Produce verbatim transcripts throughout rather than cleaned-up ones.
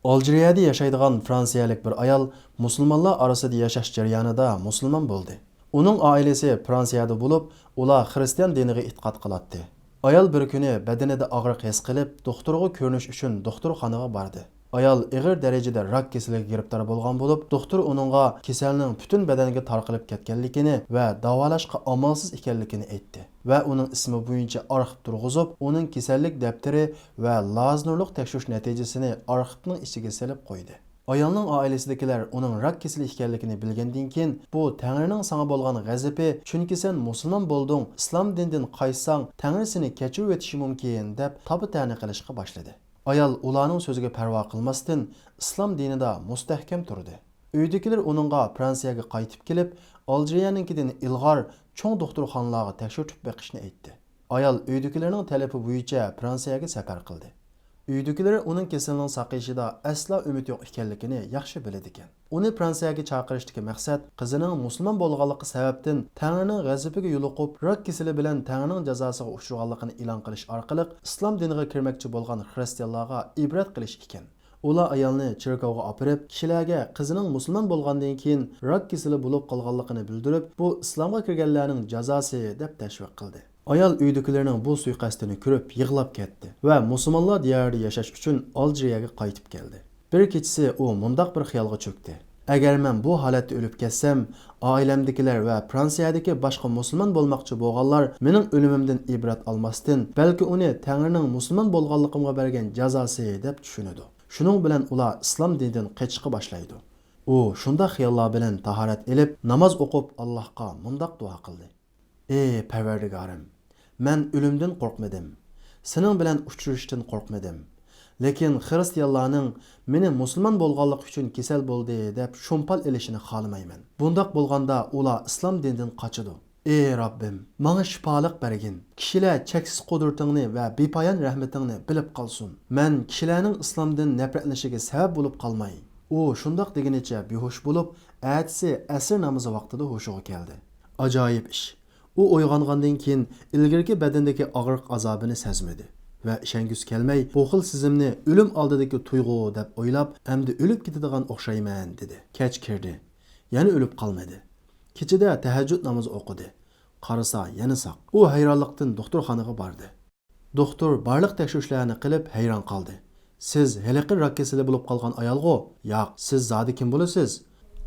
ئالجىرىيەدە ياشايدىغان فرانسىيەلىك بىر ئايال مۇسۇلمانلار ئارىسىدا ياشاش جەريانىدا مۇسۇلمان بولدى. ئۇنىڭ ئائىلىسى فرانسىيەدە بولۇپ، ئۇلار خىرىستىيان دىنىغا ئېتىقاد قىلاتتى. ئايال بىر كۈنى بەدىنىدە ئاغرىق ھېس قىلىپ، دوختۇرغا كۆرۈنۈش ئۈچۈن دوختۇرخانىغا باردى. ئايال ئېغىر دەرىجىدە راك كېسىلىگە گىرىپتار بولغان بولۇپ، دوختۇر ئۇنىڭغا كېسەلنىڭ پۈتۈن بەدەنگە تارقىلىپ كەتكەنلىكىنى ۋە داۋالاشقا ئامالسىز ئىكەنلىكىنى ئېيتتى ۋە ئۇنىڭ ئىسمى بويىچە ئارخىپ تۇرغۇزۇپ، ئۇنىڭ كېسەللىك دەپتىرى ۋە لازېرلىق تەكشۈرۈش نەتىجىسىنى ئارخىپنىڭ ئىچىگە سېلىپ قويدى. ئايالنىڭ ئائىلىسىدىكىلەر ئۇنىڭ راك كېسىلى ئىكەنلىكىنى بىلگەندىن كېيىن، بۇ تەڭرىنىڭ ساڭا بولغان غەزىپى، چۈنكى سەن مۇسۇلمان بولدۇڭ، ئىسلام دىنىدىن قايتساڭ، تەڭرى سېنى كەچۈرۈۋېتىشى مۇمكىن، دەپ تاپا-تەنە قىلىشقا باشلىدى. ئايال ئۇلارنىڭ سۆزىگە پەرۋا قىلماستىن، ئىسلام دىنىدا مۇستەھكەم تۇردى. ئۆيدىكىلەر ئۇنىڭغا فرانسىيەگە قايتىپ كېلىپ، ئالجىرىيەنىڭكىدىن ئىلغار چوڭ دوختۇرخانىلارغا تەكشۈرتۈپ بېقىشنى ئېيتتى. ئايال ئۆيدىكىلەرنىڭ تەلىپى بويىچە فرانسىيەگە سەپەر قىلدى. ئۆيدىكىلىرى ئۇنىڭ كېسىلىنىڭ ساقىيىشىدا ئەسلا ئۈمىد يوق ئىكەنلىكىنى ياخشى بىلىدىكەن. ئۇنى فرانسىيەگە چاقىرىشتىكى مەقسەت قىزىنىڭ مۇسۇلمان بولغانلىقى سەۋەبتىن تەڭرىنىڭ غەزىپىگە يولۇقۇپ، راك كېسىلى بىلەن تەڭرىنىڭ جازاسىغا ئۇچرىغانلىقىنى ئېلان قىلىش ئارقىلىق ئىسلام دىنىغا كىرمەكچى بولغان خىرىستىيانلارغا ئىبرەت قىلىش ئىكەن. ئۇلار ئايالنى چېركاۋغا ئاپىرىپ، كىشىلەرگە قىزىنىڭ مۇسۇلمان بولغاندىن كېيىن راك كېسىلى بولۇپ قالغانلىقىنى بىلدۈرۈپ، بۇ ئىسلامغا كىرگەنلەرنىڭ جازاسى دەپ تەشۋىق قىلدى. ئايال ئۆيدىكىلەرنىڭ بۇ سۇيىقەستىنى كۆرۈپ يىغلاپ كەتتى ۋە مۇسۇلمانلار دىيارىدا ياشاش ئۈچۈن ئالجىرىيەگە قايتىپ كەلدى. بىر كېچىسى ئۇ مۇنداق بىر خىيالغا چۆكتى: «ئەگەر مەن بۇ ھالەتتە ئۆلۈپ كەتسەم، ئائىلەمدىكىلەر ۋە فرانسىيەدىكى باشقا مۇسۇلمان بولماقچى بولغانلار مېنىڭ ئۆلۈمۈمدىن ئىبرەت ئالماستىن، بەلكى ئۇنى تەڭرىنىڭ مۇسۇلمان بولغانلىقىمغا بەرگەن جازاسى دەپ چۈشىنىدۇ. شۇنىڭ بىلەن ئۇلار ئىسلام دىنىدىن قېچىشقا باشلايدۇ.» ئۇ شۇنداق خىياللار بىلەن تاھارەت ئېلىپ، ناماز ئوقۇپ، ئاللاھقا مۇنداق دۇئا قىلدى: «ئى پەرۋەردىگارىم، مەن ئۆلۈمدىن قورقمىدىم، سېنىڭ بىلەن ئۇچرىشىشتىن قورقمىدىم. لېكىن خىرىستىيانلارنىڭ مېنى مۇسۇلمان بولغانلىقى ئۈچۈن كېسەل بولدى دەپ شۇمپال ئېلىشىنى خالىمايمەن. بۇنداق بولغاندا ئۇلار ئىسلام دىنىدىن قاچىدۇ. ئى رەببىم، ماڭا شىپالىق بەرگىن. كىشىلەر چەكسىز قۇدرىتىڭنى ۋە بىپايان رەھمىتىڭنى بىلىپ قالسۇن. مەن كىشىلەرنىڭ ئىسلامدىن نەپرەتلىنىشىگە سەۋەب بولۇپ قالماي.» ئۇ شۇنداق دېگىنىچە بىھوش بولۇپ، ئەتىسى ئەسىر نامىزى ۋاقتىدا ھوشىغا كەلدى. ئاجايىپ ئىش. ئۇ ئويغانغاندىن كېيىن ئىلگىرىكى بەدىنىدىكى ئاغرىق ئازابىنى سەزمىدى ۋە ئىشەنگۈسى كەلمەي، بۇ خىل سېزىمنى ئۆلۈم ئالدىدىكى تۇيغۇ دەپ ئويلاپ، ئەمدى ئۆلۈپ كېتىدىغان ئوخشايمەن، دېدى. كەچ كىردى. يەنە ئۆلۈپ قالمىدى. كېچىدە تەھەججۇد نامىزى ئوقۇدى. قارىسا، يەنە ساق. ئۇ ھەيرانلىقتىن دوختۇرخانىغا باردى. دوختۇر بارلىق تەكشۈرۈشلەرنى قىلىپ ھەيران قالدى. «سىز ھېلىقى راك كېسىلى بولۇپ قالغان ئايالغۇ؟» «ياق، سىز زادى كىم بولىسىز؟»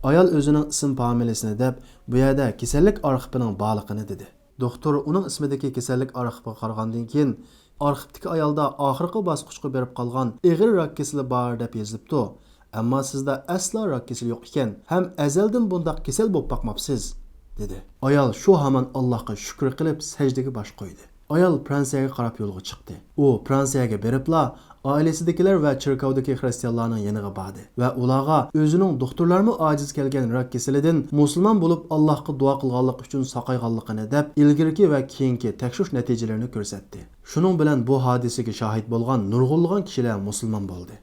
«ئايال ئۆزىنىڭ ئىسىم فامىلىسىنى دەپ، بۇ يەردە كېسەللىك ئارخىپىنىڭ بارلىقىنى دېدى. دوختۇر ئۇنىڭ ئىسمىدىكى كېسەللىك ئارخىپىغا قارىغاندىن كېيىن، ئارخىپتىكى ئايالدا ئاخىرقى باسقۇچقا بېرىپ قالغان ئېغىر راك كېسىلى بار دەپ يېزىلىپتۇ. «ئەمما سىزدە ئەسلا راك كېسىلى يوق ئىكەن ھەم ئەزەلدىن بۇنداق كېسەل بولۇپ باقماپسىز»، دېدى. ئايال شۇ ھامان ئاللاھقا شۈكۈر قىلىپ سەجدىگە باش قويدى. ئايال فرانسىيەگە قاراپ يولغا چىقتى. ئۇ فرانسىيەگە بېرىپلا، ئائىلىسىدىكىلەر ۋە چېركاۋدىكى خىرىستىيانلارنىڭ يېنىغا باردى ۋە ئۇلارغا ئۆزىنىڭ دوختۇرلارمۇ ئاجىز كەلگەن راك كېسىلىدىن مۇسۇلمان بولۇپ، ئاللاھقا دۇئا قىلغانلىقى ئۈچۈن ساقايغانلىقىنى دەپ، ئىلگىرىكى ۋە كېيىنكى تەكشۈرۈش نەتىجىلىرىنى كۆرسەتتى. شۇنىڭ بىلەن بۇ ھادىسىگە شاھىت بولغان نۇرغۇنلىغان كىشىلەر مۇسۇلمان بولدى.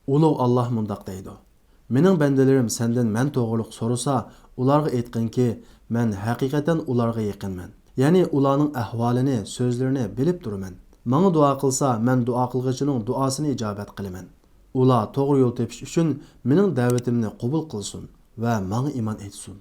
ئۇلۇغ ئاللاھ مۇنداق دەيدۇ: «مېنىڭ بەندىلىرىم سەندىن مەن توغرۇلۇق سورىسا، ئۇلارغا ئېيتقىنكى، مەن ھەقىقەتەن ئۇلارغا يېقىنمەن. يەنى ئۇلارنىڭ ئەھۋالىنى، سۆزلىرىنى بىلىپ تۇرىمەن. ماڭا دۇئا قىلسا، مەن دۇئا قىلغۇچىنىڭ دۇئاسىنى ئىجابەت قىلىمەن. ئۇلار توغرا يول تېپىش ئۈچۈن مېنىڭ دەۋىتىمنى قوبۇل قىلسۇن ۋە ماڭا ئىمان ئېيتسۇن.»